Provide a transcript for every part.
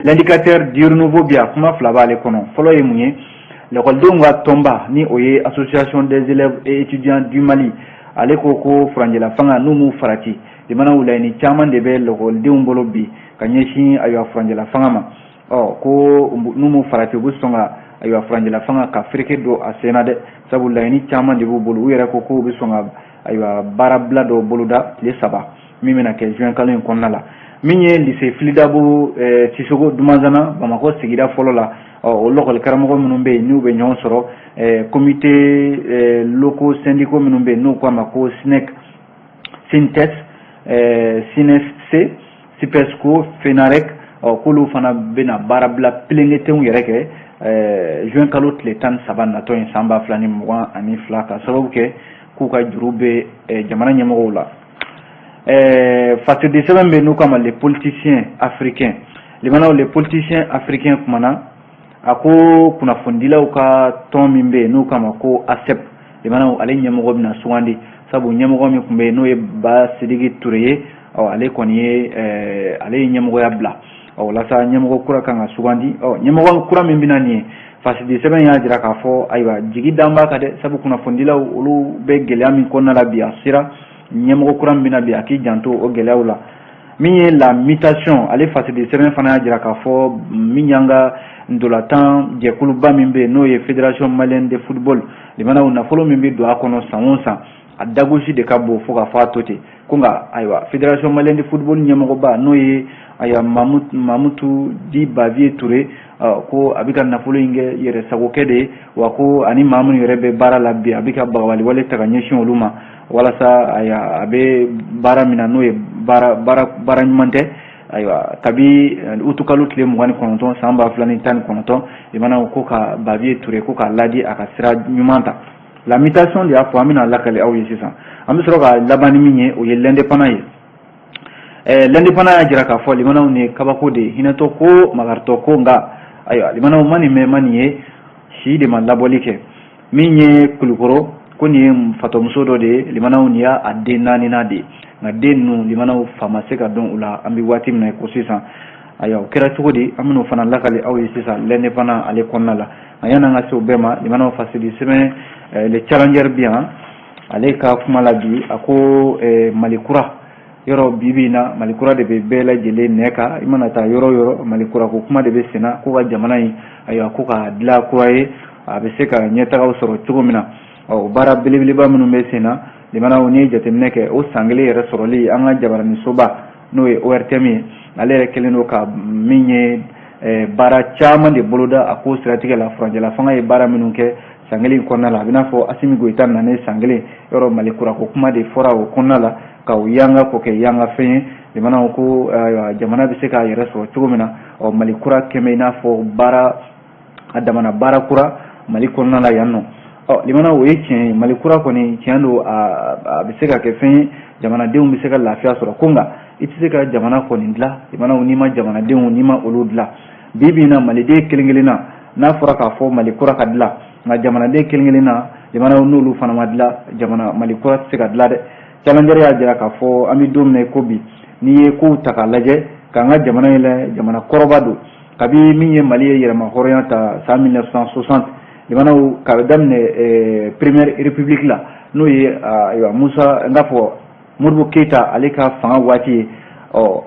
L'indicateur du renouveau bi, a kuma fila b'ale kɔnɔ. Fɔlɔ ye mun ye? Lakɔlidenw ka tɔnba, ni o ye Association des élèves et étudiants du Mali, ale ko ko furancɛla fanga n'u m'u farati, limanaw, laɲini caman de bɛ lakɔlidenw bolo bi ka ɲɛsin, ayiwa, furancɛla fanga ma. Ɔ ko n'u m'u farati, u bɛ sɔn ka, ayiwa, furancɛla fanga ka fereke don a sen na dɛ, sabu laɲini caman de b'u bolo. U yɛrɛ ko k'u bɛ sɔn ka, ayiwa, baarabila dɔw boloda tile 3 min bɛna kɛ juin kalo in kɔnɔna la. Min ye lycée Filidabo Sisoko Dumanzana, Bamakɔ sigida fɔlɔ la, ɔ o lakɔli karamɔgɔ minnu bɛ yen, n'u bɛ ɲɔgɔn sɔrɔ comité locaux syndicaux minnu bɛ yen, n'u k'a ma ko SNEC, SYNTES, SYNESC, SYPESCO, FENAREC, ɔ k'olu fana bɛna baarabila pelenketenw yɛrɛ kɛ juin kalo tile 13 natɔ in san 2022, ka sababu kɛ k'u ka juru bɛ jamana ɲɛmɔgɔw la. Fasidi sɛbɛn bɛ yen n'u k'a ma Les Politiciens Africains. Limanaw, Les Politiciens Africains kumana, a ko kunnafonidilaw ka tɔn min bɛ yen n'u k'a ma ko ASEP, limanaw, ale ɲɛmɔgɔ bɛna sugandi, sabu ɲɛmɔgɔ min tun bɛ yen, n'o ye Ba Sidiki Ture ye, ɔ ale kɔni ye ale ye ɲɛmɔgɔya bila. Ɔ walasa ɲɛmɔgɔ kura kan ka sugandi. Ɔ ɲɛmɔgɔ kura min bɛna nin ye, fasidi sɛbɛn y'a jira k'a fɔ, ayiwa, jigi dan b'a kan dɛ, sabu kunnafonidilaw olu bɛ gɛlɛya min kɔnɔna la bi, a sera ɲɛmɔgɔ kura min bɛna bi, a k'i janto o gɛlɛyaw la. Min ye La Mutation, ale fasidi sɛbɛn fana y'a jira k'a fɔ min y'an ka ntolantan jɛkuluba min bɛ yen, n'o ye Fédération malienne de football, limanaw, nafolo min bɛ don a kɔnɔ san o san, a dagosi de ka bon fo ka fɔ a to ten. Ko nka, ayiwa, Fédération malienne de football ɲɛmɔgɔba, n'o ye, ayiwa, Mamutu dit Bavieux Touré, ko a bɛ ka nafolo in kɛ yɛrɛ sagokɛ de ye wa, ko ani maa minnu yɛrɛ bɛ baara la bi, a bɛ ka bagabali wale ta ka ɲɛsin olu ma, walasa, ayiwa, a bɛ baara min na, n'o ye baara ɲuman tɛ. Ayiwa, kabi utukalo tile 29 san 2019, limanaw, ko ka Bavieux Touré ko k'a ladi a ka sira ɲuman ta. La Mutation de y'a fɔ, an bɛna lakale aw ye sisan. An bɛ sɔrɔ ka laban ni min ye, o ye L'Indépendant ye. L'Indépendant y'a jira k'a fɔ, limanaw, nin ye kabako de ye, hinɛtɔ ko makaritɔ ko. Nka ayiwa, limanaw, ma nin mɛn, ma nin ye, si de ma labɔli kɛ. Min ye Kulukɔrɔ, ko nin ye fatɔmuso dɔ de ye, limanaw, nin y'a den naaninan de ye, nka den ninnu, limanaw, fa ma se ka dɔn u la an bɛ waati min na ko sisan. Ayiwa, o kɛra cogo di? An bɛn'o fana lakale aw ye sisan L'Indépendant ale kɔnɔna la. Nka yan'an ka se o bɛɛ ma, limanaw, fasidi sɛbɛn Le Challenger bi yan, ale ka kuma la bi, a ko Mali kura yɔrɔ, bi bi in na, Mali kura de bɛ bɛɛ lajɛlen nɛ kan. I mana taa yɔrɔ o yɔrɔ, Mali kura ko kuma de bɛ senna, ko ka jamana in, ayiwa, ko ka dilan kura ye, a bɛ se ka ɲɛtagaw sɔrɔ cogo min na. Ɔ baara belebeleba minnu bɛ sen na, limanaw, n'i ye jateminɛ kɛ, o san kelen yɛrɛ sɔrɔli, an ka jabaraninsoba, n'o ye ORTM ye, ale yɛrɛ kɛlen don ka min ye baara caman de boloda a ko siratigɛ la. Furancɛla fanga ye baara minnu kɛ san kelen kɔnɔna la, a bɛ n'a fɔ Asimi Goyita nanen san kelen yɔrɔ, Mali kura ko kuma de fɔra o kɔnɔna la, ka o yanga k'o kɛ yanga fɛn ye. Limanaw, ko jamana bɛ se k'a yɛrɛ sɔrɔ cogo min na, ɔ Mali kura kɛmɛ i n'a fɔ baara a damana baara kura Mali kɔnɔna la yan nɔ. Ɔ limanaw, o ye tiɲɛ ye, Mali kura kɔni, tiɲɛ don, a bɛ se ka kɛ fɛn ye, jamanadenw bɛ se ka lafiya sɔrɔ. Ko nka i tɛ se ka jamana kɔni dilan, limanaw, n'i ma jamanadenw, n'i ma olu dilan. Bi bi in na, maliden kelen kelen na, n'a fɔra k'a fɔ Mali kura ka dilan, nka jamanaden kelen kelen na, limanaw, n'olu fana ma dilan, jamana Mali kura tɛ se ka dilan dɛ. Challenger y'a jira k'a fɔ an bɛ don min na i ko bi, n'i ye kow ta k'a lajɛ, k'an ka jamana in lajɛ, jamana kɔrɔba don. Kabi min ye Mali ye yɛrɛma hɔrɔnya ta san 1960, limanaw, k'a daminɛ Première République la, n'o ye, ayiwa, Musa, n k'a fɔ Modibo Keyita, ale ka fanga waati ye, ɔ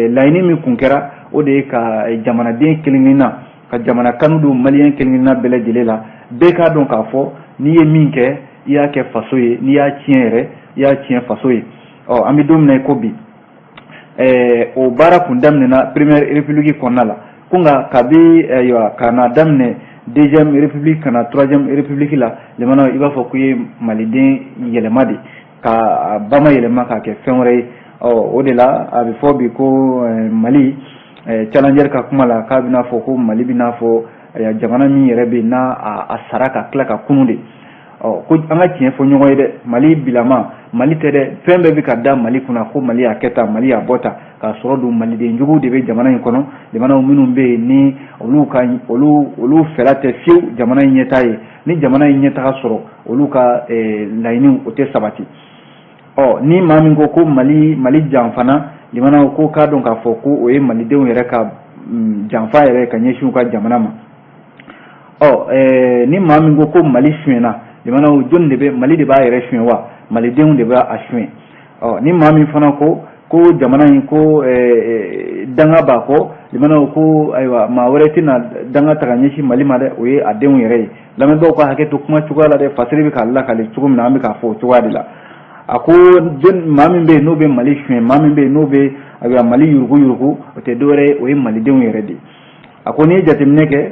laɲini min kun kɛra, o de ye ka jamanaden kelen kelenna, ka jamana kanu don maliyɛn kelen kelenna bɛɛ lajɛlen la, bɛɛ k'a dɔn k'a fɔ n'i ye min kɛ, i y'a kɛ faso ye, n'i y'a tiɲɛ yɛrɛ, i y'a tiɲɛ faso ye. Ɔ an bɛ don min na i ko bi, o baara kun daminɛna Première République kɔnɔna la. Ko nka kabi, ayiwa, ka na daminɛ Deuxième République ka na Troisième République la, limanaw, i b'a fɔ k'i ye maliden yɛlɛma de, ka bama yɛlɛma k'a kɛ fɛn wɛrɛ ye. Ɔ o de la a bɛ fɔ bi ko Mali, Challenger ka kuma la, k'a bɛna fɔ ko Mali bɛna fɔ jamana min yɛrɛ bɛ yen, n'a a sara ka tila ka kunun de. Ɔ ko an ka tiɲɛ fɔ ɲɔgɔn ye dɛ, Mali bilama Mali tɛ dɛ. Fɛn bɛɛ bɛ ka da Mali kunna ko Mali y'a kɛ tan, Mali y'a bɔ tan, k'a sɔrɔ dun maliden juguw de bɛ jamana in kɔnɔ, jamanaw minnu bɛ yen, ni olu ka olu fɛla tɛ fiyewu jamana in ɲɛtaa ye. Ni jamana in ɲɛtaga sɔrɔ, olu ka laɲiniw o tɛ sabati. Ɔ ni maa min ko ko Mali janfana, limanaw, ko k'a dɔn k'a fɔ ko o ye malidenw yɛrɛ ka janfa yɛrɛ ka ɲɛsin u ka jamana ma. Ɔ ni maa min ko ko Mali sonyɛna, limanaw, jɔnni de bɛ Mali de b'a yɛrɛ suɲɛ wa? Malidenw de b'a a suɲɛ. Ɔ ni maa min fana ko ko jamana in ko danga b'a kɔ, limanaw, ko ayiwa, maa wɛrɛ tɛna danga ta ka ɲɛsin Mali ma dɛ, o ye a denw yɛrɛ ye. Lamɛnbaaw ka hakɛ to kuma cogoya la dɛ, fasiri bɛ k'a lakale cogo min na, an bɛ k'a fɔ o cogoya de la. A ko maa min bɛ yen n'o bɛ Mali suɲɛ, maa min bɛ yen n'o bɛ, ayiwa, Mali yurugu yurugu, o tɛ dɔwɛrɛ ye, o ye malidenw yɛrɛ de ye. A ko n'i ye jateminɛ kɛ,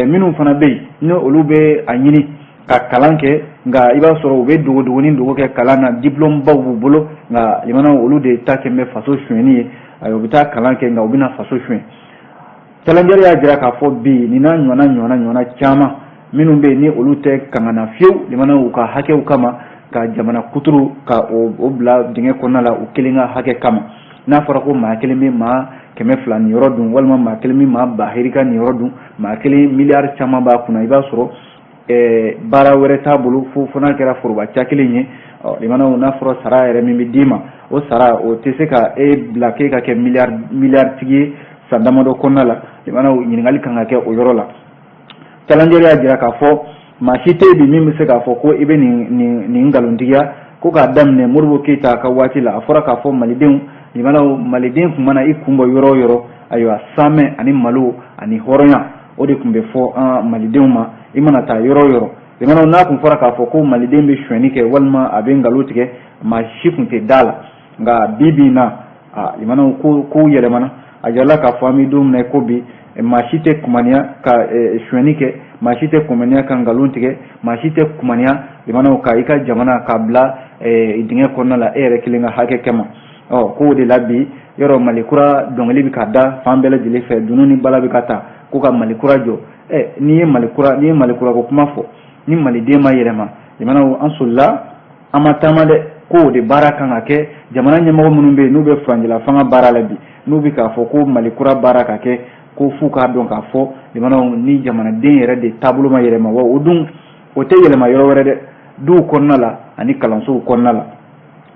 minnu fana bɛ yen ni olu bɛ a ɲini ka kalan kɛ, nka i b'a sɔrɔ u bɛ dogodogoni dogo kɛ kalan na, diplôme baw b'u bolo, nka limanaw, olu de ta kɛ bɛ faso sonyɛni ye. Ayiwa, u bɛ taa kalan kɛ, nka u bɛna faso suɲɛ. Challenger y'a jira k'a fɔ bi nin n'a ɲɔgɔnna caman minnu bɛ yen ni olu tɛ kangana fiyewu, limanaw, u ka hakɛw kama, ka jamana kuturu ka o bila dingɛ kɔnɔna la u kelen ka hakɛ kama. N'a fɔra ko maa kelen bɛ maa 200 nin yɔrɔ dun, walima maa kelen bɛ maa ba hirika nin yɔrɔ dun, maa kelen miliyari caman b'a kunna, i b'a sɔrɔ baara wɛrɛ t'a bolo fo n'a kɛra foroba ca kelen ye. Limanaw, n'a fɔra sara yɛrɛ min bɛ d'i ma, o sara o tɛ se ka e bila k'e ka kɛ miliyari tigi ye san damadɔ kɔnɔna la. Limanaw, ɲininkali kan ka kɛ o yɔrɔ la. Challenger y'a jira k'a fɔ maa si tɛ bi min bɛ se k'a fɔ ko i bɛ nin nkalontigiya ko k'a daminɛ Modibo Keyita ka waati la. A fɔra k'a fɔ malidenw, limanaw, maliden tun mana i kun bɔ yɔrɔ o yɔrɔ, ayiwa, sanmɛ ani malo ani hɔrɔnya, o de tun bɛ fɔ an malidenw ma. I mana taa yɔrɔ o yɔrɔ, limanaw, n'a tun fɔra k'a fɔ ko maliden bɛ sonyɛni kɛ walima a bɛ nkalon tigɛ, maa si tun tɛ da la. Nka bi bi in na, a limanaw, ko kow yɛlɛmana. A jirala k'a fɔ an bɛ don min na ko bi, maa si tɛ kumaniya ka sonyɛni kɛ, maa si tɛ kumaniya ka nkalon tigɛ, maa si tɛ kumaniya, limanaw, ka i ka jamana k'a bila dingɛ kɔnɔna la e yɛrɛ kelen ka hakɛ kama. Ɔ k'o de la bi yɔrɔ Mali kura dɔnkili bɛ ka da fan bɛɛ lajɛlen fɛ, dunun ni bala bɛ ka ta ko ka Mali kura jɔ. Ɛ n'i ye Mali kura, n'i ye Mali kura ko kuma fɔ, ni maliden ma yɛlɛma, limanaw, an solila, an ma taama dɛ. Ko o de baara kan ka kɛ. Jamana ɲɛmɔgɔ minnu bɛ yen n'u bɛ furancɛla fanga baara la bi, n'u bɛ k'a fɔ ko Mali kura baara ka kɛ, ko f'u k'a dɔn k'a fɔ, limanaw, ni jamanaden yɛrɛ de taabolo ma yɛlɛma, wa o dun o tɛ yɛlɛma yɔrɔ wɛrɛ dɛ, duw kɔnɔna la ani kalansow kɔnɔna la,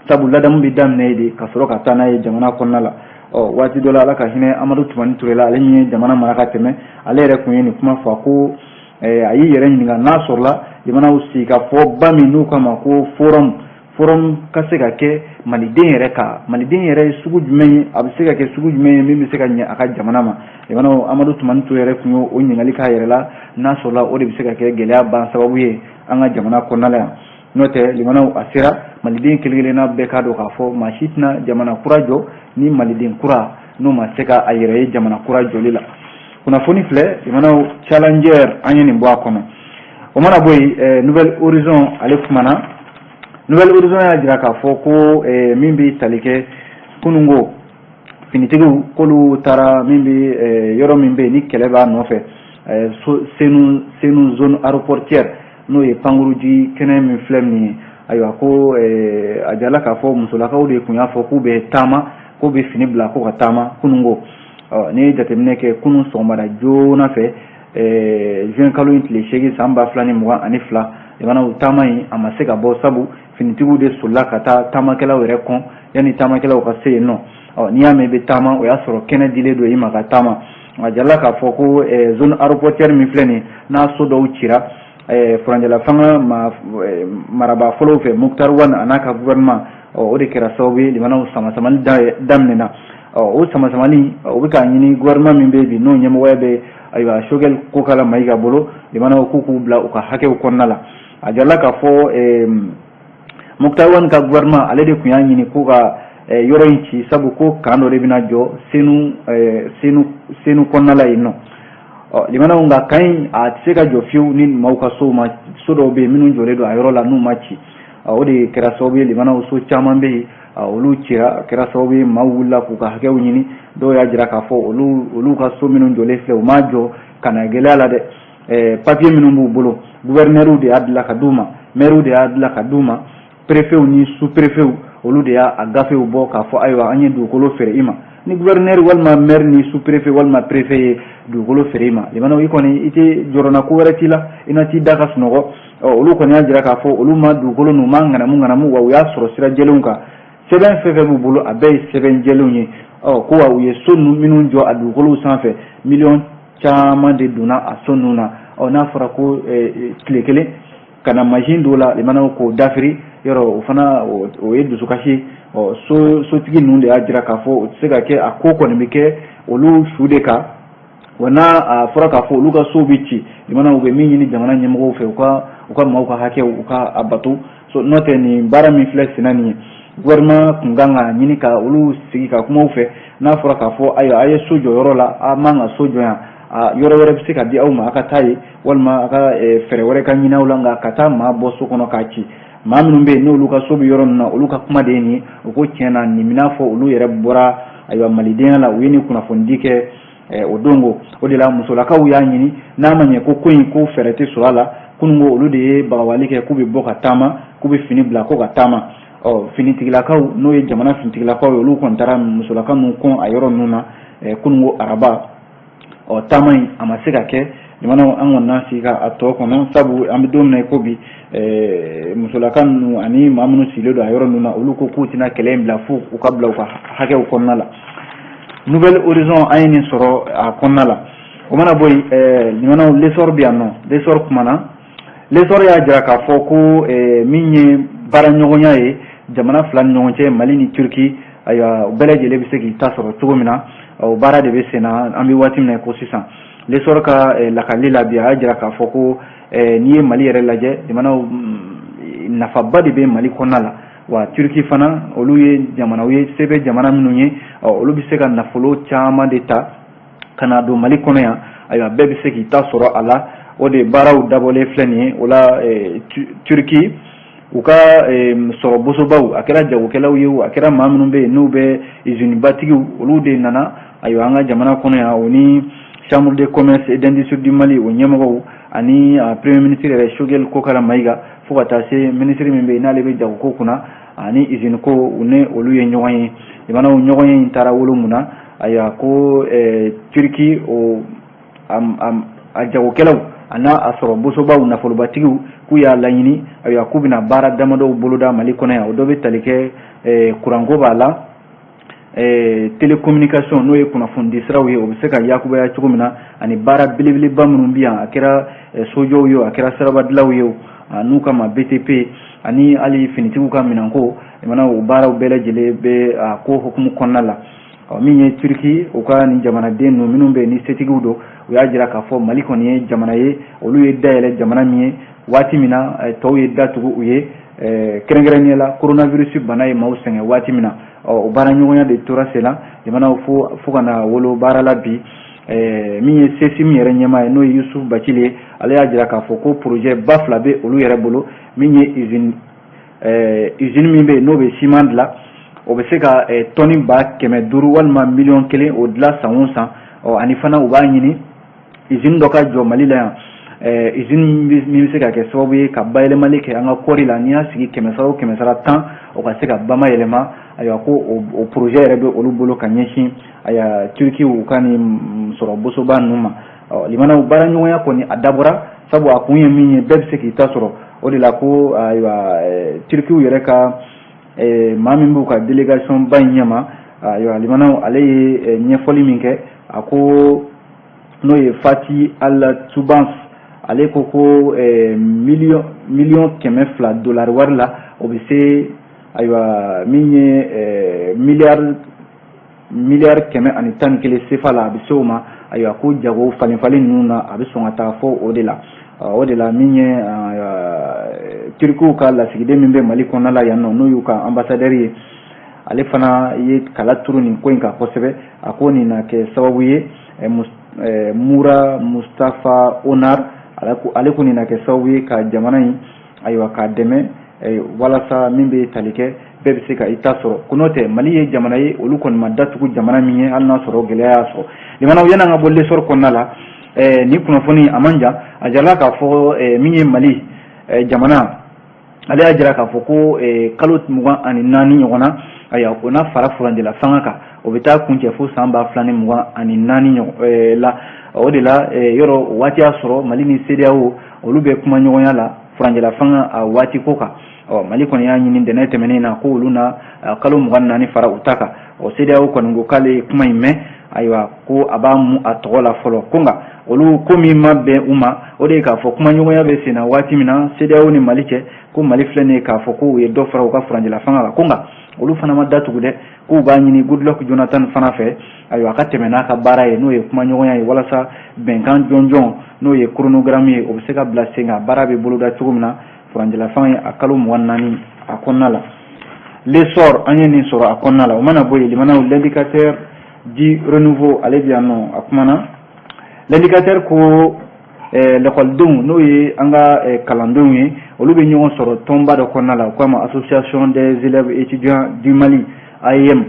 sabu ladamu bɛ daminɛ yen de ka sɔrɔ ka taa n'a ye jamana kɔnɔna la. Ɔ waati dɔ la, Ala ka hinɛ Amadu Tumani Ture la, ale min ye jamana mara ka tɛmɛ, ale yɛrɛ tun ye nin kuma fɔ. A ko a y'i yɛrɛ ɲininka n'a sɔrɔla jamanaw sigi ka fɔ ba min n'u kama ko forum ka se ka kɛ maliden yɛrɛ ka, maliden yɛrɛ ye sugu jumɛn ye, a bɛ se ka kɛ sugu jumɛn ye min bɛ se ka ɲɛ a ka jamana ma. Jamanaw, Amadu Tumani Ture yɛrɛ tun y'o ɲininkali k'a yɛrɛ la, n'a sɔrɔla o de bɛ se ka kɛ gɛlɛya ban sababu ye an ka jamana kɔnɔna la yan. N'o tɛ, limanaw, a sera maliden kelen kelenna bɛɛ k'a dɔn k'a fɔ maa si tɛna jamana kura jɔ ni maliden kura n'o ma se ka a yɛrɛ ye jamana kura jɔli la. Kunnafoni filɛ, limanaw, Challenger, an ye nin bɔ a kɔnɔ. O mana bɔ yen, Nouvel Horizon ale kumana. Nouvel Horizon y'a jira k'a fɔ ko min bɛ tali kɛ kununko finitigiw k'olu taara min bɛ yɔrɔ min bɛ yen ni kɛlɛ b'a nɔfɛ, Senu zone aéroportuaire, n'o ye pankuruji kɛnɛ min filɛ nin ye. Ayiwa, ko a jirala k'a fɔ musolakaw de tun y'a fɔ k'u bɛ taama, k'u bɛ fini bila ko ka taama kununko. Ɔ n'i ye jateminɛ kɛ, kunun sɔgɔmada joona fɛ, juin kalo in tile 8 san 2022, jamanaw, taama in a ma se ka bɔ, sabu finitigiw de solila ka taa taamakɛlaw yɛrɛ kɔn yanni taamakɛlaw ka se yen nɔ. Ɔ n'i y'a mɛn i bɛ taama, o y'a sɔrɔ kɛnɛ dilen don i ma ka taama. A jirala k'a fɔ ko zone aéroportuaire min filɛ nin ye, n'a so dɔw cira furancɛla fanga marabaa fɔlɔw fɛ, Moctar Ouane a n'a ka gouvernement, o de kɛra sababu ye limanaw, sama-samali daminɛna. O sama-samali, o bɛ k'a ɲini gouvernement min bɛ bi, n'o ɲɛmɔgɔya bɛ, ayiwa, Choguel Kokalla Maïga bolo, limanaw, k'u k'u bila u ka hakɛw kɔnɔna la. A jirala k'a fɔ Moctar Ouane ka gouvernement, ale de tun y'a ɲini ko ka yɔrɔ in ci, sabu ko camp dɔ de bɛna jɔ Senu kɔnɔna la yen nɔ. Ɔ limanaw, nka camp in a tɛ se ka jɔ fiyewu ni maaw ka sow ma, so dɔw bɛ yen minnu jɔlen don a yɔrɔ la n'u ma ci. O de kɛra sababu ye, limanaw, so caman bɛ yen, olu cira. A kɛra sababu ye maaw wulila k'u ka hakɛw ɲini. Dɔw y'a jira k'a fɔ olu ka so minnu jɔlen filɛ, u m'a jɔ ka na gɛlɛya la dɛ. Papiye minnu b'u bolo, gouverneur de y'a dilan ka d'u ma, maire de y'a dilan ka d'u ma, préfets ni sous-préfets, olu de y'a gafew bɔ k'a fɔ ayiwa, an ye dugukolo feere i ma. Ni gouverneur walima maire ni sous-préfet walima préfet ye dugukolo feere i ma, limanaw, i kɔni i tɛ jɔrɔna ko wɛrɛ t'i la, i na t'i da ka sunɔgɔ. Olu kɔni y'a jira k'a fɔ olu ma dugukolo ninnu ma ŋanamu ŋanamu, wa u y'a sɔrɔ sira jɛlenw kan. Sɛbɛn fɛn fɛn b'u bolo, a bɛɛ ye sɛbɛn jɛlenw ye. Ɔ ko wa u ye so minnu jɔ a dugukolow sanfɛ, miliyɔn caman de donna a so ninnu na. Ɔ n'a fɔra ko tile kelen ka na mansin dɔw la, limanaw, k'o dafiri yɔrɔ, o fana o ye dusukasi. Ɔ so sotigi ninnu de y'a jira k'a fɔ o tɛ se ka kɛ, a ko kɔni bɛ kɛ olu su de kan. Wa n'a a fɔra k'a fɔ olu ka sow bɛ ci, limanaw, u bɛ min ɲini jamana ɲɛmɔgɔw fɛ, u ka maaw ka hakɛw, u ka a bato. So n'o tɛ, nin baara min filɛ senna nin ye, gouvernement kun kan ka ɲini ka olu sigi ka kuma u fɛ. N'a fɔra k'a fɔ ayiwa, a ye so jɔ yɔrɔ la, a man ka so jɔ yan, a yɔrɔ wɛrɛ bɛ se ka di aw ma, a ka taa yen, walima a ka fɛɛrɛ wɛrɛ ka ɲini aw la. Nka ka taa maa bɔ so kɔnɔ k'a ci, maa minnu bɛ yen n'olu ka so bɛ yɔrɔ min na, olu ka kuma de ye nin ye. U ko tiɲɛ na, nin bɛna fɔ olu yɛrɛ bɔra ayiwa malidenya la. U ye nin kunnafonidi kɛ o don ko o de la musolakaw y'a ɲini, n'a ma ɲɛ ko ko in ko fɛɛrɛ tɛ sɔrɔ a la, kunun ko olu de ye bagabali kɛ k'u bɛ bɔ ka taama, k'u bɛ fini bila ko ka taama. Ɔ finitigilakaw, n'o ye jamana finitigilakaw ye, olu kɔni taara musolaka ninnu kɔn a yɔrɔ ninnu na kunun ko araba. Ɔ taama in a ma se ka kɛ. Jamanaw, an kɔni n'an sigi ka a tɔ kɔnɔ, sabu an bɛ don min na i ko bi, musolaka ninnu ani maa minnu sigilen don a yɔrɔ ninnu na, olu ko k'u tɛna kɛlɛ in bila fo u ka bila u ka hakɛw kɔnɔna la. Nouvel Horizon, an ye nin sɔrɔ a kɔnɔna la. O mana bɔ yen, limanaw, L'Essor bɛ yan nɔ. L'Essor kumana, L'Essor y'a jira k'a fɔ ko min ye baaraɲɔgɔnya ye jamana fila ni ɲɔgɔn cɛ, Mali ni Turki, ayiwa, bɛɛ lajɛlen bɛ se k'i ta sɔrɔ cogo min na, o baara de bɛ sen na an bɛ waati min na ko sisan. L'Essor ka lakali la bi, a y'a jira k'a fɔ ko n'i ye Mali yɛrɛ lajɛ, jamanaw, nafaba de bɛ Mali kɔnɔna la. Wa Turki fana, olu ye jamanaw ye se bɛ jamana minnu ye, olu bɛ se ka nafolo caman de ta ka na don Mali kɔnɔ yan. Ayiwa, bɛɛ bɛ se k'i ta sɔrɔ a la. O de baaraw dabɔlen filɛ nin ye. O la, Turki u ka sɔrɔ bosobaw, a kɛra jagokɛlaw ye o, a kɛra maa minnu bɛ yen n'u bɛ usine-batigiw, olu de nana ayiwa an ka jamana kɔnɔ yan. O ni Chambre de commerce et d'industrie du Mali o ɲɛmɔgɔw ani premier ministre yɛrɛ Choguel Kokala Maïga, fo ka taa se ministre min bɛ yen n'ale bɛ jagoko kunna ani usine ko, u ni olu ye ɲɔgɔn ye. Jamanaw, ɲɔgɔn ye in taara wolo mun na? Ayiwa, ko Turki o a jagokɛlaw a n'a a sɔrɔ bosobaw, nafolobatigiw, k'u y'a laɲini, ayiwa, k'u bɛna baara damadɔw boloda Mali kɔnɔ yan. O dɔ bɛ tali kɛ kuranko b'a la, télécommunication, n'o ye kunnafonidi siraw ye, o bɛ se ka yakubaya cogo min na, ani baara belebeleba minnu bɛ yan, a kɛra sojɔw ye o, a kɛra sirabadilaw ye o, n'u kama BTP, ani hali finitigiw ka minɛnko, jamana, o baaraw bɛɛ lajɛlen bɛ a ko hukumu kɔnɔna la. Min ye Turki u ka nin jamanaden ninnu minnu bɛ yen ni setigiw don, u y'a jira k'a fɔ Mali kɔni ye jamana ye, olu ye dayɛlɛ jamana min ye waati min na tɔw ye datugu u ye, kɛrɛnkɛrɛnnenya la coronavirus bana ye maaw sɛgɛn waati min na. Ɔ o baaraɲɔgɔnya de tora sen na, jamanaw, fo ka na wolo baara la bi. Min ye CECIM yɛrɛ ɲɛmaa ye, n'o ye Youssouf Bathily ye, ale y'a jira k'a fɔ ko projet ba fila bɛ olu yɛrɛ bolo. Min ye usine min bɛ yen n'o bɛ ciment dilan, o bɛ se ka tɔni 500,000 walima 1,1 million o dilan san o san. Ɔ ani fana u b'a ɲini usine dɔ ka jɔ Mali la yan, usine min bɛ se ka kɛ sababu ye ka bayɛlɛmali kɛ an ka kɔɔri la. N'i y'a sigi kɛmɛ sara o kɛmɛ sara 10, o ka se ka bamayɛlɛma. Ayiwa, ko o projet yɛrɛ bɛ olu bolo ka ɲɛsin ayiwa Turki u ka nin sɔrɔ bosoba ninnu ma. Ɔ limanaw, baaraɲɔgɔnya kɔni a dabɔra sabu a kun ye min ye, bɛɛ bɛ se k'i ta sɔrɔ. O de la ko ayiwa, Turkiw yɛrɛ ka maa min b'u ka délégation ba in ɲɛma, ayiwa limanaw, ale ye ɲɛfɔli min kɛ, a ko n'o ye Fatih Al Tubans, ale ko ko 200 million dolari wari la, o bɛ se ayiwa min ye miliyari 111 sefa la, a bɛ se o ma. Ayiwa, ko jago falen falen ninnu na, a bɛ sɔn ka taa fɔ o de la. O de la, min ye Turikiw ka lasigiden min bɛ Mali kɔnɔna la yan nɔ, n'o y'u ka ambassadeur ye, ale fana ye kala turu nin ko in kan kosɛbɛ. A ko nin na kɛ sababu ye, Mura Mustafa Onar, ale ko nin na kɛ sababu ye ka jamana in ayiwa k'a dɛmɛ walasa min bɛ tali kɛ bɛɛ bɛ se ka i ta sɔrɔ. Ko n'o tɛ, Mali ye jamana ye, olu kɔni ma datugu jamana min ye, hali n'a sɔrɔ gɛlɛya y'a sɔrɔ. Limanaw, yan'an ka bɔ L'Essor kɔnɔna la, nin kunnafoni a man jan. A jirala k'a fɔ min ye Mali jamana, ale y'a jira k'a fɔ ko kalo 24 ɲɔgɔn na, ayiwa, o n'a fara furancɛla fanga kan, o bɛ taa kuncɛ fo san 2024 la. O de la, yɔrɔ o waati y'a sɔrɔ Mali ni CEDEAO olu bɛ kuma ɲɔgɔnya la furancɛla fanga a waati ko kan. Ɔ, Mali kɔni y'a ɲini dɛnɛ tɛmɛnen na ko olu na kalo 24 fara u ta kan. Ɔ, CEDEAO kɔni ko k'ale ye kuma in mɛn, ayiwa, ko a b'a mu a tɔgɔ la fɔlɔ. Ko nka olu ko min ma bɛn u ma, o de ye k'a fɔ kumaɲɔgɔnya bɛ sen na waati min na CEDEAO ni Mali cɛ, ko Mali filɛ nin ye k'a fɔ ko u ye dɔ fara u ka furancɛla fanga kan. Ko nka olu fana ma datugu dɛ, k'u b'a ɲini Goodluck Jonathan fana fɛ, ayiwa, a ka tɛmɛ n'a ka baara ye, n'o ye kumaɲɔgɔnya ye, walasa bɛnkan jɔnjɔn, n'o ye chronogramme ye, o bɛ se ka bila sen kan, baara bɛ boloda cogo min na furancɛla fanga ye a kalo 24 a kɔnɔna la. L'Essor, an ye nin sɔrɔ a kɔnɔna la. O mana bɔ yen, limanaw, L'Indicateur du Renouveau, ale bɛ yan nɔ, a kumana. L'Indicateur ko lɛkɔlidenw, n'o ye an ka kalandenw ye, olu bɛ ɲɔgɔn sɔrɔ tɔnba dɔ kɔnɔna la, o k'a ma Association des élèves étudiants du Mali, AEM.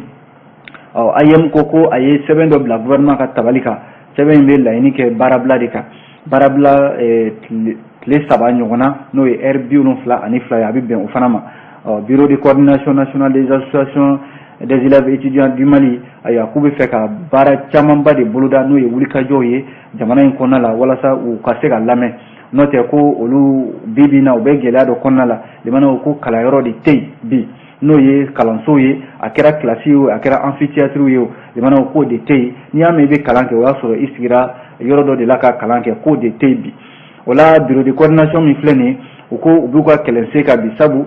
Ɔ, AEM ko a ye sɛbɛn dɔ bila gouvernement ka tabali kan. Sɛbɛn in bɛ laɲini kɛ baarabila de kan, baarabila tile 3 ɲɔgɔn na, n'o ye heure 72 ye, a bɛ bɛn o fana ma. Ɔ, Bureau de coordination nationale des associations des élèves étudiants du Mali, ayiwa, k'u bɛ fɛ ka baara camanba de boloda, n'o ye wulikajɔw ye jamana in kɔnɔna la, walasa u ka se ka lamɛn. N'o tɛ, ko olu bi bi in na, u bɛ gɛlɛya dɔ kɔnɔna la. Limanaw, ko kalanyɔrɔ de tɛ yen bi, n'o ye kalansow ye, a kɛra kilasi ye o, a kɛra amphithéâtre ye o, limanaw, k'o de tɛ yen. N'i y'a mɛn i bɛ kalan kɛ, o y'a sɔrɔ i sigira yɔrɔ dɔ de la ka kalan kɛ, k'o de tɛ yen bi. O la, bureau de coordination min filɛ nin ye, u ko u b'u ka kɛlɛsen kan bi, sabu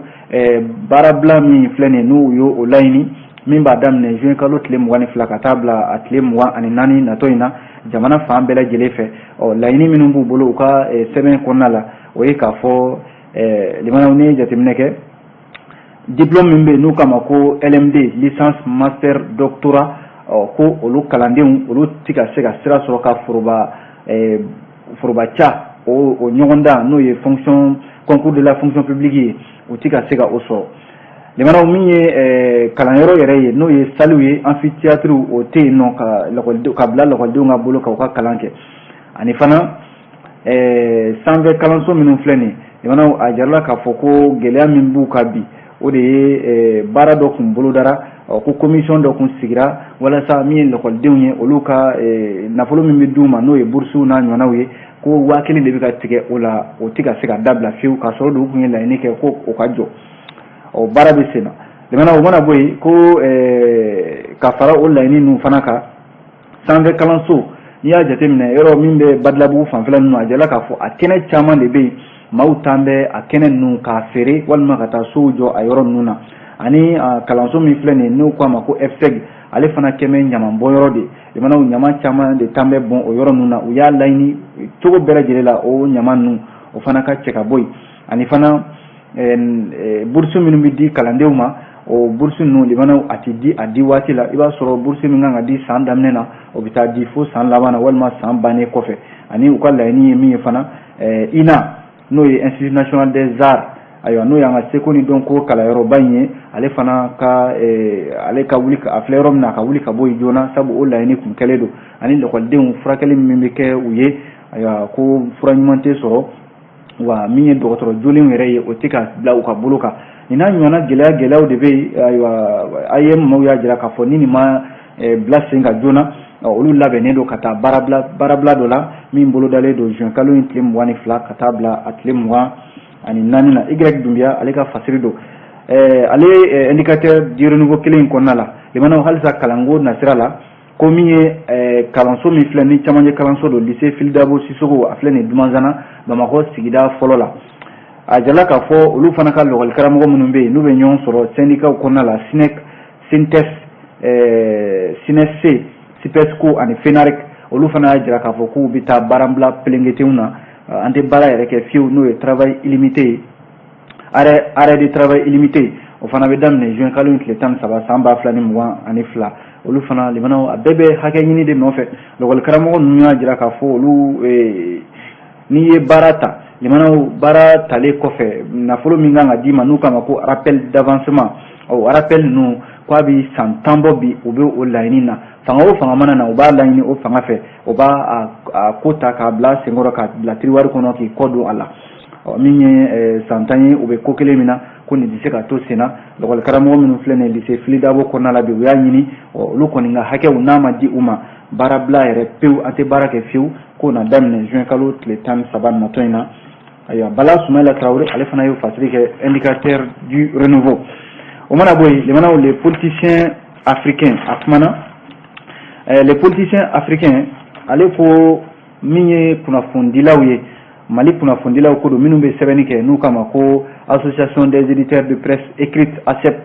baarabila min filɛ nin ye, n'u y'o o laɲini, min b'a daminɛ juin kalo tile 22 ka taa bila a tile 24 natɔ in na, jamana fan bɛɛ lajɛlen fɛ. Ɔ, laɲini minnu b'u bolo u ka sɛbɛn kɔnɔna la, o ye k'a fɔ, limanaw, n'i ye jateminɛ kɛ, diplôme min bɛ yen n'u k'a ma ko LMD, licence, master, doctorat, ɔ, ko olu kalandenw, olu ti ka se ka sira sɔrɔ ka foroba ca o ɲɔgɔndan, n'o ye fonction concours de la fonction publique ye, u ti ka se ka o sɔrɔ. Limanaw, min ye kalanyɔrɔ yɛrɛ ye, n'o ye sallew ye, amphithéâtre, o tɛ yen nɔ ka lakɔlidenw ka bila lakɔlidenw ka bolo kan u ka kalan kɛ. Ani fana, sanfɛ kalanso minnu filɛ nin ye, limanaw, a jirala k'a fɔ ko gɛlɛya min b'u kan bi, o de ye baara dɔ kun bolodara, ko commission dɔ kun sigira walasa min ye lakɔlidenw ye, olu ka nafolo min bɛ d'u ma, n'o ye boursew n'a ɲɔgɔnnaw ye, ko 1000 de bɛ ka tigɛ o la, o tɛ ka se ka dabila fiyewu, k'a sɔrɔ olu kun ye laɲini kɛ ko o ka jɔ. O baara bɛ sen na. Limana, o mana bɔ yen, ko ka fara o laɲini ninnu fana kan, sanfɛ kalanso, n'i y'a jateminɛ, yɔrɔ min bɛ Badilabugu fanfɛla ninnu, a jirala k'a fɔ a kɛnɛ caman de bɛ yen, maaw tan bɛ a kɛnɛ ninnu k'a feere walima ka taa sow jɔ a yɔrɔ ninnu na. Ani kalanso min filɛ nin ye, n'u k'a ma ko FSEG, ale fana kɛmɛ ɲaman bɔnyɔrɔ de. Limanaw, ɲama caman de tan bɛ bɔn o yɔrɔ ninnu na. U y'a laɲini cogo bɛɛ lajɛlen la, o ɲama ninnu, o fana ka cɛ ka bɔ yen. Ani fana, bourse minnu bɛ di kalandenw ma, o bourse ninnu, limanaw, a tɛ di a di waati la. I b'a sɔrɔ bourse min kan ka di san daminɛ na, o bɛ taa di fo san laban na walima san bannen kɔfɛ. Ani u ka laɲini ye min ye fana, INA, n'o ye Institut national des arts, ayiwa, n'o y'an ka seko ni dɔnko kalanyɔrɔba in ye, ale fana ka ale ka wuli, a filɛ yɔrɔ min na, a ka wuli ka bɔ yen joona, sabu o laɲini kun kɛlen don. Ani lakɔlidenw furakɛli min bɛ kɛ u ye, ayiwa, ko fura ɲuman tɛ sɔrɔ, wa min ye dɔgɔtɔrɔ jolenw yɛrɛ ye, o tɛ ka bila u ka bolo kan. Nin n'a ɲɔgɔnna gɛlɛya gɛlɛyaw de bɛ yen. Ayiwa, AEM maaw y'a jira k'a fɔ ni nin ma bila sen kan joona, olu labɛnnen don ka taa baarabila dɔ la min bolodalen don juin kalo in tile 22 ka taa bila a tile 24 na. Y Dunbiya, ale ka fasiri don. Ale Indicateur du Renouveau kelen in kɔnɔna la, limanaw, halisa kalanko nasira la, ko min ye kalanso min filɛ ni camancɛ kalanso don, lycée Fily Dabo Sissoko, a filɛ nin Dumanzana, Bamakɔ sigida fɔlɔ la, a jala k'a fɔ olu fana ka lakɔli karamɔgɔ minnu bɛ yen, n'u bɛ ɲɔgɔn sɔrɔ syndicat kɔnɔna la, SYNEC, SYNTES, SYNESC, SYPESCO ani FENAREC, olu fana y'a jira k'a fɔ k'u bɛ taa baarabila pelenketenw na, an tɛ baara yɛrɛ kɛ fiyewu, n'o ye travail illimité ye, arrêt de travail illimité, o fana bɛ daminɛ juin kalo in tile 13 san 2022. Olu fana, limanaw, a bɛɛ bɛ hakɛ ɲini de nɔfɛ. Lakɔli karamɔgɔ ninnu y'a jira k'a fɔ olu, n'i ye baara ta, limanaw, baara talen kɔfɛ, nafolo min kan ka d'i ma, n'u k'a ma ko rappel d'avancement, o rappel ninnu, k'a bɛ san 10 bɔ bi, u bɛ o laɲini na. Fanga o fanga mana na, u b'a laɲini o fanga fɛ, o b'a a ko ta k'a bila senkɔrɔ, k'a bila tiroir kɔnɔ, k'i kɔ don a la. Min ye san 10 ye, u bɛ ko kelen min na, ko nin tɛ se ka to sen na. Lakɔli karamɔgɔ minnu filɛ nin ye lycée Fily Dabo kɔnɔna la bi, u y'a ɲini olu kɔni ka hakɛw n'a ma di u ma, baarabila yɛrɛ pewu, an tɛ baara kɛ fiyewu, k'o na daminɛ juin kalo tile 13 natɔ in na. Ayiwa, Bala Sumayila Tarawele, ale fana y'o fasiri kɛ Indicateur du Renouveau. O mana bɔ yen, limanaw, Les Politiciens Africains, a kumana. Les Politiciens Africains, ale ko min ye kunnafonidilaw ye, Mali kunnafonidilaw ko don, minnu bɛ sɛbɛnni kɛ, n'u kama ko Association des éditeurs de presse écrite, ASEP,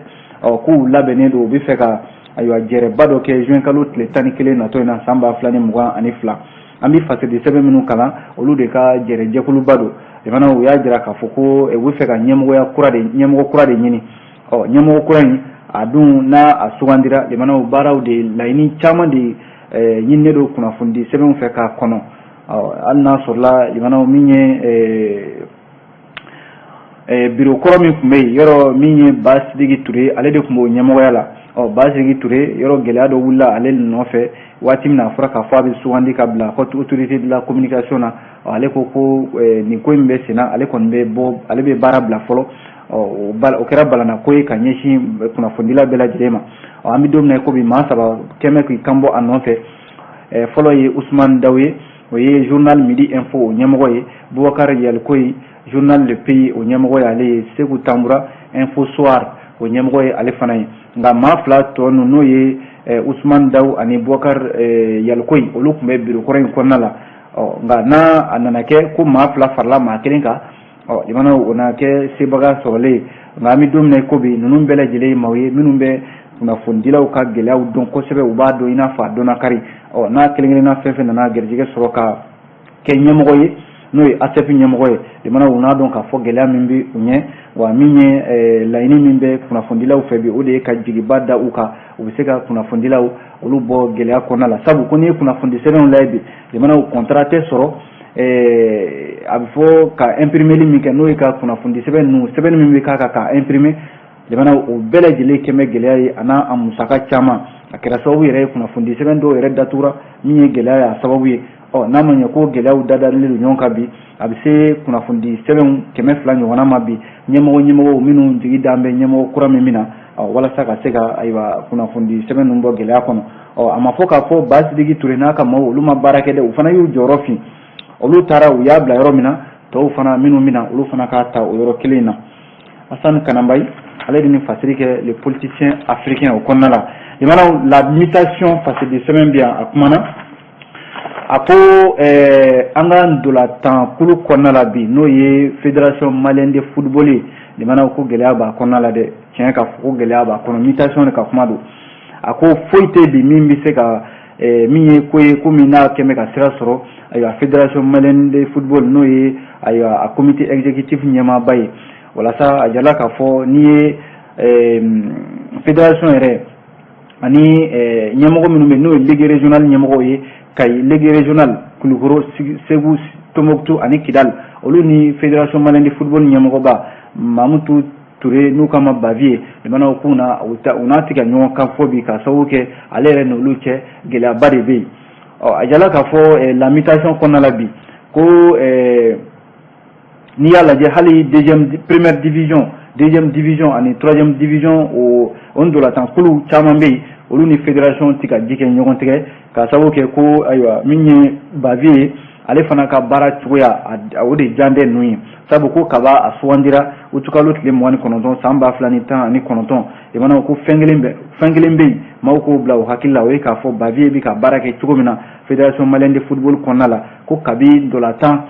ɔ k'u labɛnnen don, u bɛ fɛ ka, ayiwa, jɛrɛba dɔ kɛ juin kalo tile 11 natɔ in na, san 2022. An bɛ fasiri sɛbɛn minnu kalan, olu de ka jɛrɛjɛkuluba don. Limana, u y'a jira k'a fɔ ko u bɛ fɛ ka ɲɛmɔgɔya kura de, ɲɛmɔgɔ kura de ɲini. Ɔ ɲɛmɔgɔ kura in, a dun n'a a sugandira, limanaw, baaraw de, laɲini caman de ɲininen don kunnafonidi sɛbɛnw fɛ k'a kɔnɔ. Ɔ hali n'a sɔrɔla, limanaw, min ye biro kɔrɔ min tun bɛ yen, yɔrɔ min ye Ba Sidiki Ture, ale de tun b'o ɲɛmɔgɔya la. Ɔ Ba Sidiki Ture, yɔrɔ gɛlɛya dɔ wulila ale nɔfɛ waati min na, a fɔra k'a fɔ a bɛ sugandi ka bila Haute Autorité de la Communication na. Ɔ ale ko ko nin ko in bɛ sen na, ale kɔni bɛ bɔ, ale bɛ baara bila fɔlɔ. Ɔ o kɛra balana ko ye ka ɲɛsin kunnafonidila bɛɛ lajɛlen ma. Ɔ an bɛ don min na i ko bi, maa saba kɛmɛ k'i kan bɔ a nɔfɛ. Fɔlɔ ye Usumani Dawu ye, o ye journal Midi Info o ɲɛmɔgɔ ye. Bubakar Yalikoyi, journal Le Pays o ɲɛmɔgɔ ye ale ye. Segu Tambura, Info Soir o ɲɛmɔgɔ ye ale fana ye. Nka maa fila tɔ ninnu, n'o ye Usumani Dawu ani Bubakar Yalikoyi, olu tun bɛ biro kɔrɔ in kɔnɔna la. Ɔ nka n'a a nana kɛ ko maa fila farala maa kelen kan, ɔ limanaw, o na kɛ sebaga sɔrɔlen ye. Nka an bɛ don min na i ko bi, ninnu bɛɛ lajɛlen ye maaw ye minnu bɛ kunnafonidilaw ka gɛlɛyaw dɔn kosɛbɛ, u b'a dɔn i n'a fɔ a dɔnna kari. Ɔ n'a kelen kelenna fɛn fɛn nana garijɛgɛ sɔrɔ ka kɛ ɲɛmɔgɔ ye, n'o ye ASEP ɲɛmɔgɔ ye, limanaw, u n'a dɔn k'a fɔ gɛlɛya min bɛ u ɲɛ, wa min ye laɲini min bɛ kunnafonidilaw fɛ bi, o de ye ka jigiba da u kan, u bɛ se ka kunnafonidilaw olu bɔ gɛlɛya kɔnɔna la. Sabu ko n'i ye kunnafonidi sɛbɛnw lajɛ bi, limanaw, contrat tɛ sɔrɔ. A bɛ fɔ ka imprimeli min kɛ, n'o ye ka kunnafonidi sɛbɛn ninnu, sɛbɛnni min bɛ k'a kan k'a imprimer, limanaw, o bɛɛ lajɛlen kɛn bɛ gɛlɛya ye, a n'a a musaka caman. A kɛra sababu yɛrɛ ye kunnafonidi sɛbɛn dɔw yɛrɛ datugura, min ye gɛlɛya ye a sababu ye. Ɔ n'a ma ɲɛ ko gɛlɛyaw dadalen don ɲɔgɔn kan bi, a bɛ se kunnafonidi sɛbɛnw 200 ɲɔgɔnna ma bi. Ɲɛmɔgɔ minnu jigi dan bɛ ɲɛmɔgɔ kura min na walasa ka se ka, ayiwa, kunnafonidi sɛbɛn ninnu bɔ gɛlɛya kɔnɔ. Ɔ a ma fɔ k'a fɔ Ba Sidiki Ture n'a ka maaw, olu ma baara kɛ dɛ, u fana y'u jɔyɔrɔ fin. Olu taara, u y'a bila yɔrɔ min na, tɔw fana minnu bɛ na, olu fana k'a ta o yɔrɔ kelen in na. Asani Kananbayi, ale de ni fasiri kɛ Le Politicien Africain o kɔnɔna la. Limanaw, La Mutation, fasiri sɛbɛn bɛ yan, a kumana, a ko an ka ntolantan kulu kɔnɔna la bi, n'o ye Fédération malienne de football ye, limanaw, ko gɛlɛya b'a kɔnɔna la dɛ. Tiɲɛ ka fɔ ko gɛlɛya b'a kɔnɔ. Mutation de ka kuma don. A ko foyi tɛ bi min bɛ se ka min ye ko ye ko min n'a kɛn bɛ ka sira sɔrɔ, ayiwa, Fédération malienne de football, n'o ye, ayiwa, a comité exécutif ɲɛmaaba ye. Walasa a jala k'a fɔ n'i ye fédération yɛrɛ ani ɲɛmɔgɔ minnu bɛ, n'o ye ligue régionale ɲɛmɔgɔw ye, Kayi ligue régionale, Kulukoro, Segu, Tombouctou ani Kidal, olu ni Fédération malienne de football ɲɛmɔgɔba Mamutu Ture, n'u kama Baviye, limanaw, k'u na u n'a tigɛ ɲɔgɔn kan fɔ bi, ka sababu kɛ ale yɛrɛ n'olu cɛ gɛlɛyaba de bɛ yen. Ɔ a jala k'a fɔ La Mutation kɔnɔna la bi, ko n'i y'a lajɛ, hali deuxième, première division, deuxième division ani troisième division, o ntolantan kulu caman bɛ yen, olu ni fédération ti ka ji kɛ ɲɔgɔn tigɛ, ka sababu kɛ ko, ayiwa, min ye Baviye ye, ale fana ka baara cogoya, o de jan tɛ ninnu ye. Sabu ko kaba a sugandira utukalo tile 29 san 2019, limanaw, ko fɛn kelen bɛ, fɛn kelen bɛ yen, maaw k'o bila u hakili la, o ye k'a fɔ Baviye bɛ ka baara kɛ cogo min na Fédération malienne de football kɔnɔna la, ko kabi ntolantan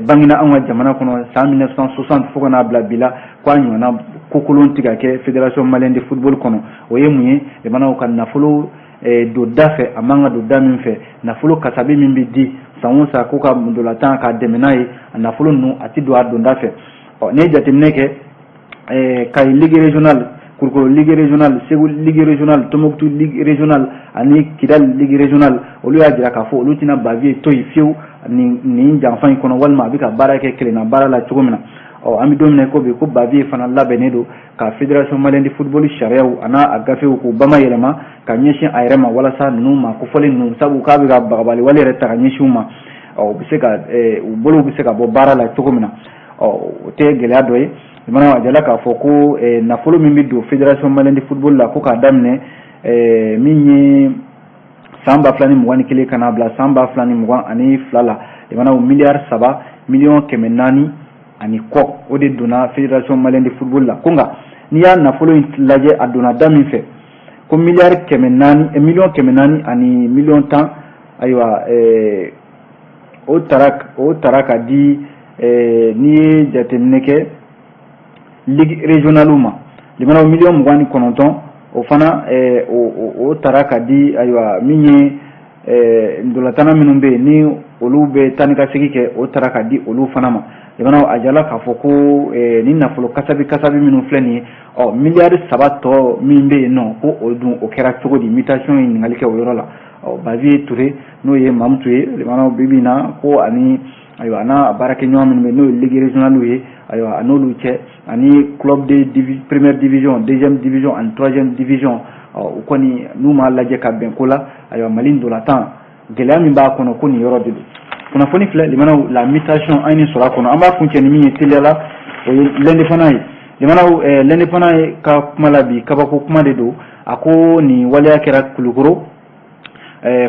bangena anw ka jamana kɔnɔ san 1960 fo ka n'a bila bi la, ko a ɲɔgɔnna ko kolon tɛ ka kɛ Fédération malienne de football kɔnɔ. O ye mun ye, limanaw? Ka nafolo don da fɛ, a man ka don da min fɛ, nafolo kasabi min bɛ di san o san ko ka ntolantan k'a dɛmɛ n'a ye, a nafolo ninnu a ti don a donda fɛ. Ɔ n'i ye jateminɛ kɛ, Kayi ligue régionale, Kulukoro ligue régionale, Segu ligue régionale, Tombouctou ligue régionale ani Kidal ligue régionale, olu y'a jira k'a fɔ olu tɛna Baviye to yen fiyewu nin janfa in kɔnɔ, walima a bɛ ka baara kɛ kelenna baara la cogo min na. Ɔ an bɛ don min na i ko bi, ko Baviye fana labɛnnen don ka Fédération malienne de football sariyaw a n'a a gafew k'u bama yɛlɛma ka ɲɛsin a yɛrɛ ma, walasa ninnu ma kofɔlen ninnu, sabu k'a bɛ ka bagabali wale yɛrɛ ta ka ɲɛsin u ma, ɔ u bɛ se ka u bolow bɛ se ka bɔ baara la cogo min na. Ɔ o tɛ gɛlɛya dɔ ye. Limanaw, a jala k'a fɔ ko nafolo min bɛ don Fédération malienne de football la, ko k'a daminɛ min ye san 2021 ka n'a bila san 2022 la, limanaw, miliyari 3 Miliyɔn 400 ani kɔ, o de donna Fédération malienne de football la. Ko nka n'i y'a nafolo in lajɛ, a donna da min fɛ, ko miliyari 400, miliyɔn 400 ani miliyɔn 10, ayiwa, o tara ka di, n'i ye jateminɛ kɛ, ligue régionale ma. Limanaw, miliyɔn 29, o fana o tara ka di, ayiwa, min ye ndolatana minnu bɛ yen ni olu bɛ taa ni ka segin kɛ, o tara ka di olu fana ma. Limanaw, a jala k'a fɔ ko ni nafolo kasabi kasabi minnu filɛ nin ye, ɔ miliyari 3 tɔ min bɛ yen nɔ, ko o dun o kɛra cogo di? Mutation ye ɲininkali kɛ o yɔrɔ la. Ɔ Baviye Ture, n'o ye Mamutu ye, limanaw, bi bi in na ko ani, ayiwa, a n'a baarakɛɲɔgɔn minnu bɛ, n'o ye ligue régionale ye, ayiwa, a n'olu cɛ ani club de première division, deuxième division ani troisième division, ɔ u kɔni n'u m'a lajɛ ka bɛn ko la, ayiwa, Mali ndolantan gɛlɛya min b'a kɔnɔ, ko nin yɔrɔ de don. Kunnafoni filɛ, limanaw, la mutation, an ye nin sɔrɔ a kɔnɔ. An b'a kuncɛ ni min ye teliya la, o ye L'Indépendant ye. Limanaw, L'Indépendant ye ka kuma la bi, kabako kuma de don. A ko nin waleya kɛra Kulukoro,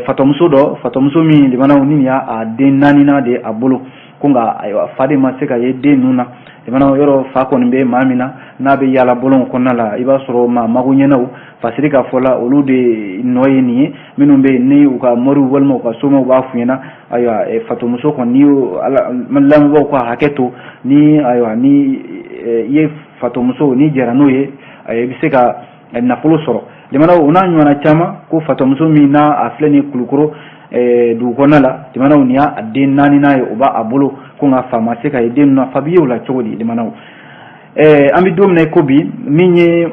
fatɔmuso dɔ, fatɔmuso min, limanaw, ni y'a a den naaninan de a bolo, ko nka ayiwa, fa de ma se ka ye den ninnu na. Limanaw, yɔrɔ fa kɔni bɛ maa min na, n'a bɛ yaala bɔlɔnw kɔnɔna la, i b'a sɔrɔ maa mago ɲɛnaw fasiri ka fɔ la, olu de nɔ ye nin ye. Minnu bɛ yen ni u ka moriw walima u ka somaw b'a f'u ɲɛna, ayiwa, fatɔmuso kɔni, n'i y'o lamɛnbaaw ka hakɛ to, ni ayiwa, ni i ye fatɔmuso n'i jɛra n'o ye, i bɛ se ka nafolo sɔrɔ. Limanaw, o n'a ɲɔgɔnna caman, ko fatɔmuso min n'a a filɛ nin ye Kulukoro dugu kɔnɔna la, limanaw, nin y'a den naaninan ye o b'a bolo, ko nka fa ma se ka ye den ninnu na. Fa bɛ ye o la cogo di? Limanaw, an bɛ don min na i ko bi, min ye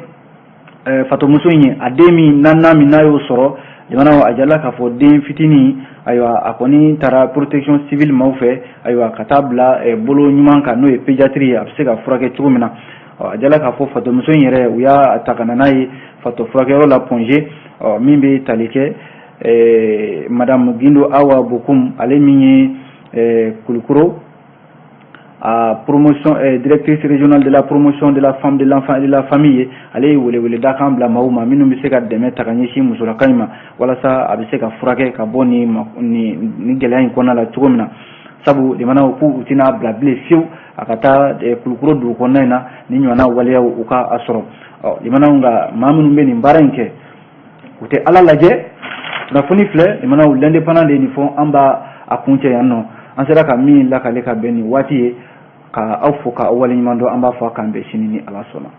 fatɔmuso in ye, a den min naaninan min n'a y'o sɔrɔ, limanaw, a jala k'a fɔ den fitinin, ayiwa, a kɔni taara protection civile maaw fɛ, ayiwa, ka taa bila bolo ɲuman kan, n'o ye pédiatrie ye, a bɛ se ka furakɛ cogo min na. A jala k'a fɔ fatɔmuso in yɛrɛ, u y'a ta ka na n'a ye fatɔ furakɛyɔrɔ la Point G, min bɛ tali kɛ madame Gindo Awa Bokum, ale min ye Kulukoro a promotion directrice régionale de la promotion de la femme, de l'enfant et de la famille ye, ale ye weleweleda kan bila maaw ma minnu bɛ se ka dɛmɛ ta ka ɲɛsin musolaka in ma, walasa a bɛ se ka furakɛ ka bɔ nin gɛlɛya in kɔnɔna la cogo min na. Sabu limanaw, k'u u tɛna bila bilen fiyewu a ka taa Kulukoro dugu kɔnɔna in na ni ɲɔgɔnna waleyaw u ka a sɔrɔ. Ɔ limanaw, nka maa minnu bɛ nin baara in kɛ, u tɛ Ala lajɛ. Kunnafoni filɛ, limanaw, L'Indépendant de ye nin fɔ. An b'a a kuncɛ yan nɔ. An sera ka min lakale ka bɛn nin waati ye, ka aw fo ka aw waleɲuman dɔn. An b'a fɔ a k'an bɛn sini ni Ala sɔnna.